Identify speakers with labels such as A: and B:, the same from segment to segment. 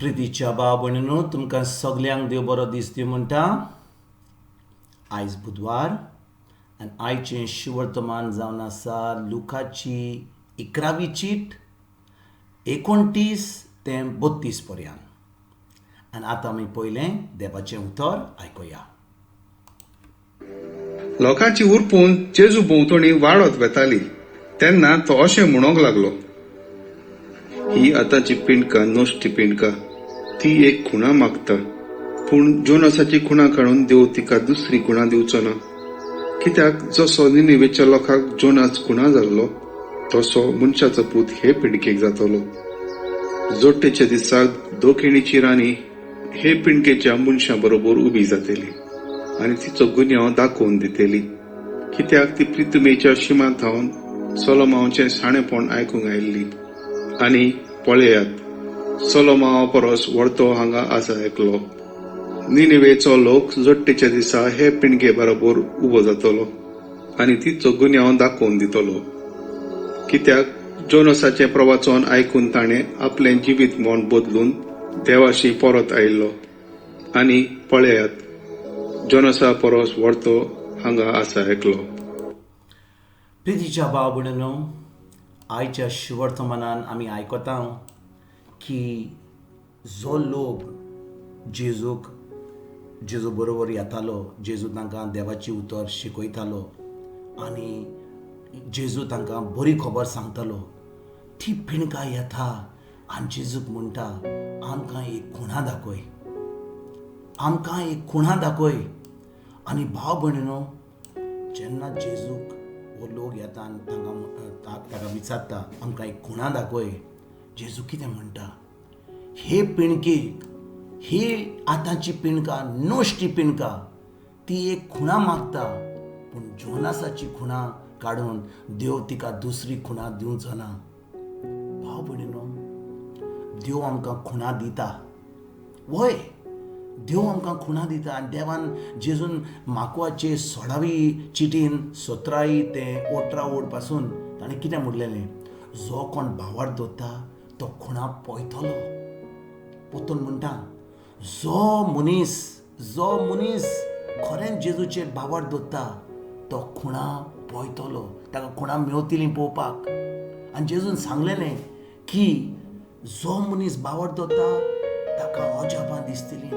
A: प्रितीच्या भाव भयणीनो, तुमकां सगल्यांक देव बरो दीस दिवं म्हणटा. आयज बुधवार आनी आयचें शुवर्तमान जावन आसा लुकाची 11वी चीट 29 ते 32 पर्यंत. आनी आतां आमी पयलें देवाचें उतर आयकुया.
B: लोकांची उरपून जेजू भोंवतणी वाडत वेताली तेन्ना तो अशें म्हणूंक लागलो, ही आतांची पिंडका नश्टी पिंडका, ती एक खुणा मागता, पूण जोनसाची खुणा काडून देव तिका दुसरी खुणा दिवचो ना. कित्याक जसो निनिवेच्या लोकांक जोनास खुणा जाल्लो तसो मनशाचो पूत हे पिंडकेक जातलो. जोडटेच्या दिसाक दोखिणीची राणी हे पिंडकेच्या मनशां बरोबर उबी जातली आनी तिचो गुन्यांव दाखोवन दितली, कित्याक ती प्रितुमेच्या शिमा थावन सोलोमांवचें शाणेपण आयकूंक आयिल्ली. आनी पळयात, सोलोमांवा परस व्हडतो हांगा आसा एकलो. निनिवेचो लोक जोडटेच्या दिसा हे पिंडके बरोबर उबो जातलो आनी तिचो गुन्यांव दाखोवन दितलो, कित्याक जोनसाचें प्रवचन आयकून ताणें आपलें जिवीत मन बदलून देवाशी परत आयिल्लो. आनी पळयात, जोनसा परस व्हडतो हांगा आसा एकलो.
A: प्रितीच्या भाव भयणीनो, आयच्या शुवर्तमानान आमी आयकता की जो लोक जेजूक जेजू बरोबर येतालो, जेजू तांकां देवाची उतर शिकयतालो आनी जेजू तांकां बरी खबर सांगतालो, ती पिणकां येता आनी जेजूक म्हणटा, आमकां एक खुणा दाखय, आमकां एक खुणा दाखय. आनी भाव भयणीनो, जेन्ना जेजूक हो लोक येता आनी तांकां ताका विचारता आमकां एक खुणा दाखय, जेजू कितें म्हणटा, हे पिणकेक, ही आतांची पिणका नश्टी पिणका, ती एक खुणा मागता, पूण जोनासाची खुणा काडून देव तिका दुसरी खुणा दिवचो ना. भाव भयणीनो, देव आमकां खुणा दिता, वय देव आमकां खुणा दिता. आनी देवान जेजून माकवाचे 16वी चिटीन 17 ते 18 ओड पासून ताणें कितें म्हणलेलें, जो कोण भावार दवरता तो खुणा पळयतलो. पोतून म्हणटा, जो मनीस खरेंच जेजूचेर भावार दवरता तो खुणा पळयतलो, ताका खुणा मेवतली पळोवपाक. आनी जेजून सांगलेलें की जो मनीस भावार दवरता ताका अजापां दिसतली,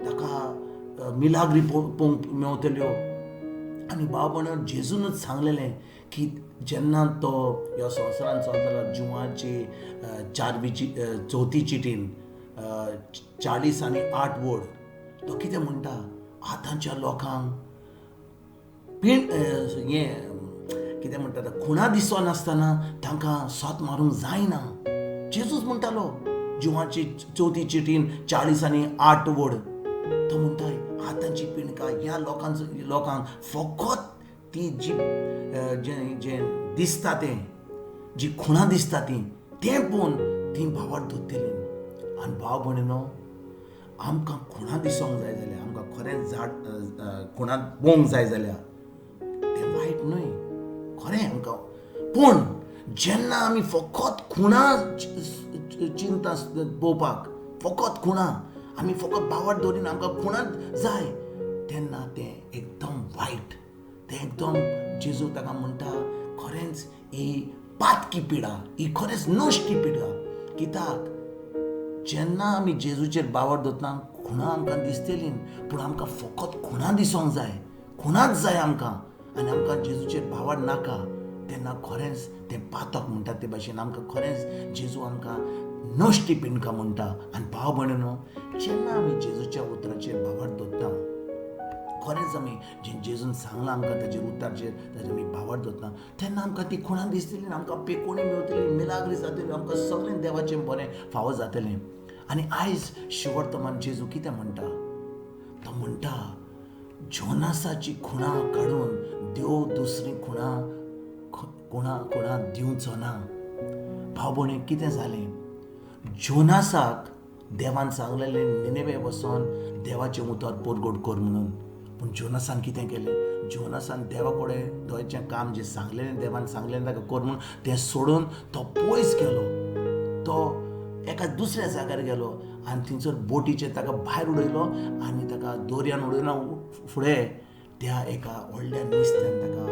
A: ताका मिलाग्री पळोवंक मेवतल्यो. आनी भाव भयणीनो, जेजूनच सांगलेलें की जेन्ना तो ह्या संवसारान चलतालो, जुवाची 4वी चिटीन 40 आनी 8 वड, तो कितें म्हणटा, आतांच्या लोकांक हें कितें म्हणटा, खुणा दिसनासतना तांकां सोत मारूंक जायना. जेजूच म्हणटालो जुवाची 4थी चिटीन 40 आनी 8 वड, तो म्हणटा आतांची पिंडका ह्या लोकांक फकत ती जी जें दिसता तें, जी खुणा दिसता ती, तें पळोवन ती भावार दवरतली. आनी भाव भयणीनो, आमकां खुणा दिसोंक जाय जाल्यार, आमकां खरेंच झाड खुणा पळोवंक जाय जाल्यार तें वायट न्हय, खरें आमकां. पूण जेन्ना आमी फकत खुणा चिंता पळोवपाक, फकत खुणा आमी फकत भावार दवरिना, आमकां खुणा जाय, तेन्ना तें एकदम वायट, तें एकदम जेजू ताका म्हणटा खरेंच ही पातकी पिडा, ही खरेंच नश्टी पिडा. कित्याक जेन्ना आमी जेजूचेर भावार दवरतना खुणा आमकां दिसतली, पूण आमकां फकत खुणा दिसोंक जाय, खुणाच जाय आमकां, आनी आमकां जेजूचेर भावार नाका, तेन्ना खरेंच तें पातक म्हणटा ते भाशेन आमकां खरेंच जेजू आमकां नश्टी पिंडका म्हणटा. आनी भाव भयणीनो, जेन्ना आमी जेजूच्या उतराचेर भावार दवरता, खरेंच आमी जें जेजून सांगलां आमकां ताजेर उतराचेर ताजेर आमी भावार दवरता, तेन्ना आमकां ती खुणां दिसतली, आमकां पेकोणी मेवतली, मिलाग्री जातली, आमकां सगळें देवाचें बरें फावो जातलें. आनी आयज शिवर्तमान जेजू कितें म्हणटा, तो म्हणटा जोनासाची खुणा काडून देव दुसरी खुणा खुणा खुणा दिवचो ना. भाव भयणी, कितें जालें, जोनासाक देवान सांगलेलें निनेवे वचोन देवाचें उतर परगट कर म्हणून, पूण जोनासान कितें केलें, जोनासान देवा कडेन थंयचें काम जें सांगलेलें देवान सांगलेलें ताका कर म्हणून तें सोडून तो पयस गेलो, तो एका दुसऱ्या जाग्यार गेलो आनी थंयसर बोटीचेर ताका भायर उडयलो आनी ताका दोरयान उडयना फुडें त्या एका व्हडल्या नुस्त्यान ताका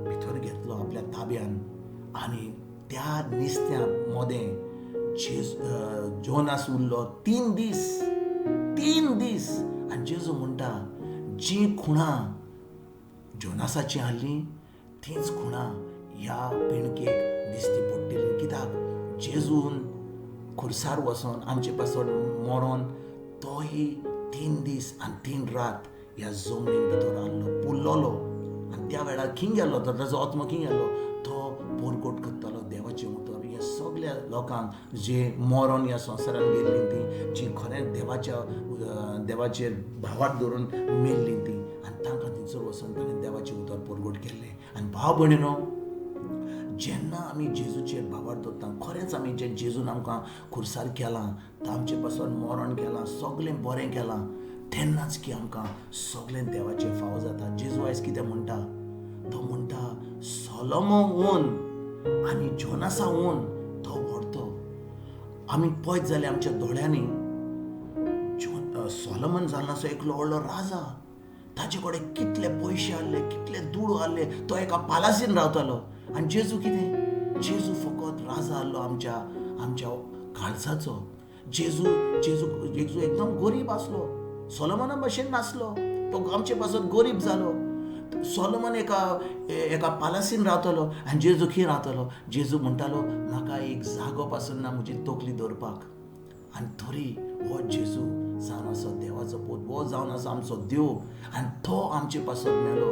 A: भितर घेतलो आपल्या ताब्यान आनी त्या नुस्त्या मदें जोनास उरलो 3 दीस. 3 दीस. आनी जेजू म्हणटा जी खुणां जोनासाची आहली तीच खुणां ह्या पिणकेक दिसती पडटली. कित्याक जेजून खुर्सार वचोन आमचे पासत मरोन तोय 3 दीस आनी 3 रात ह्या जमनीन भितर आहलो, पुरलोलो. आनी त्या वेळार खंय गेल्लो तो, ताजो आत्मो खंय गेल्लो, तो पोरकोट करतालो देवाचें उतर ह्या सगल्या लोकांक जे मरोन ह्या संवसारान गेल्लीं तीं, जीं खरेंच देवाचेर भावार्थ दवरून मेल्लीं तीं, आनी तांकां थंयसर वचून ताणें देवाचें उतर पोरगोट केल्लें. आनी भाव भयणीनो, जेन्ना आमी जेजूचेर भावार्थ दवरता, खरेंच आमी जे जेजून आमकां खुर्सार केलां, आमचे पासून मरण केलां, सगळें बरें केलां, तेन्नाच की आमकां सगळें देवाचें फावो जाता. जेजू आयज कितें म्हणटा, तो म्हणटा सोलोमोन आनी जोनासाहून तो व्हडतो. आमी पळयत जाल्यार आमच्या दोळ्यांनी सोलोमन जावन आसा एकलो व्हडलो राजा, ताचे कडेन कितले पयशे आहले, कितले दुडू आहले, तो एका पालासीन रावतालो. आनी जेजू कितें, जेजू फकत राजा आहलो आमच्या आमच्या काळजाचो. जेजू जेजू जेजू एकदम गरीब आसलो, सोलोमना भशेन नासलो, तो आमचे पासत गरीब जालो. सोलोमन एका एका पालासीन रावतालो आनी जेजू खंय रावतालो, जेजू म्हणटालो म्हाका एक जागो पासून ना म्हजी तकली दवरपाक. आनी तरी हो जेजू जावन आसा देवाचो पूत, हो जावन आसा आमचो देव, आनी तो आमचे पासत मेलो,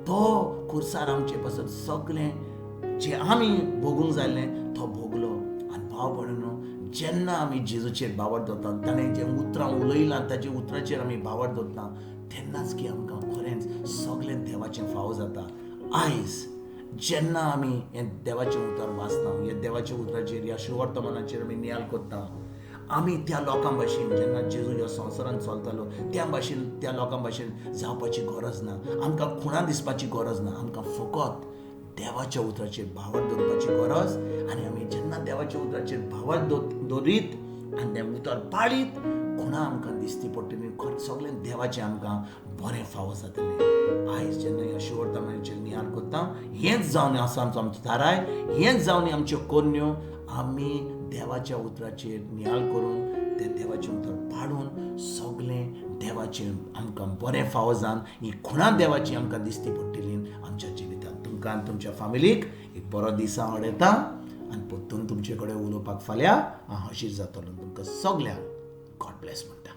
A: तो खुर्सार आमचे पासत सगळें जें आमी भोगूंक जाल्लें तो भोगलो. आनी भाव भयणीनो, जेन्ना आमी जेजूचेर भावार्थ दवरता, ताणें जें उतरां उलयलां ताच्या उतराचेर आमी भावार्थ दवरता, तेन्नाच की आमकां खरेंच सगळें देवाचें फावो जाता. आयज जेन्ना आमी हें देवाचें उतर वाचता, ह्या देवाच्या उतराचेर ह्या शुवर्तमानाचेर आमी नियाळ करता, आमी त्या लोकां भाशेन जेन्ना जेजू ह्या संवसारांत चलतालो त्या भाशेन त्या लोकां भाशेन जावपाची गरज ना, आमकां खुणां दिसपाची गरज ना, आमकां फकत देवाच्या उतराचेर भावार्थ दवरपाची गरज. आनी आमी जेन्ना देवाच्या उतराचेर भावार्थ दवरीत आनी तें उतर पाळीत, खुणां आमकां दिसती पडटली, खरें सगळें देवाचें आमकां बरें फावो जातलें. आयज जेन्ना ह्या शुवर्तमानाचेर नियाळ करता, हेंच जावन आसा आमचो आमचो थाराय, हेंच जावन आमच्यो करण्यो. आमी देवाच्या उतराचेर नियाळ करून तें देवाचें उतर पाळून सगळें देवाचें आमकां बरें फावो जावन ही खुणां देवाची आमकां दिसती पडटली आमच्या जिवितांत. तुमकां आनी तुमच्या फामिलीक एक बरो दीस हांव हाडयता आनी परतून तुमचे कडेन उलोवपाक फाल्यां हांव हशीर जातलो. तुमकां सगल्यांक गॉड ब्लेस म्हणटा.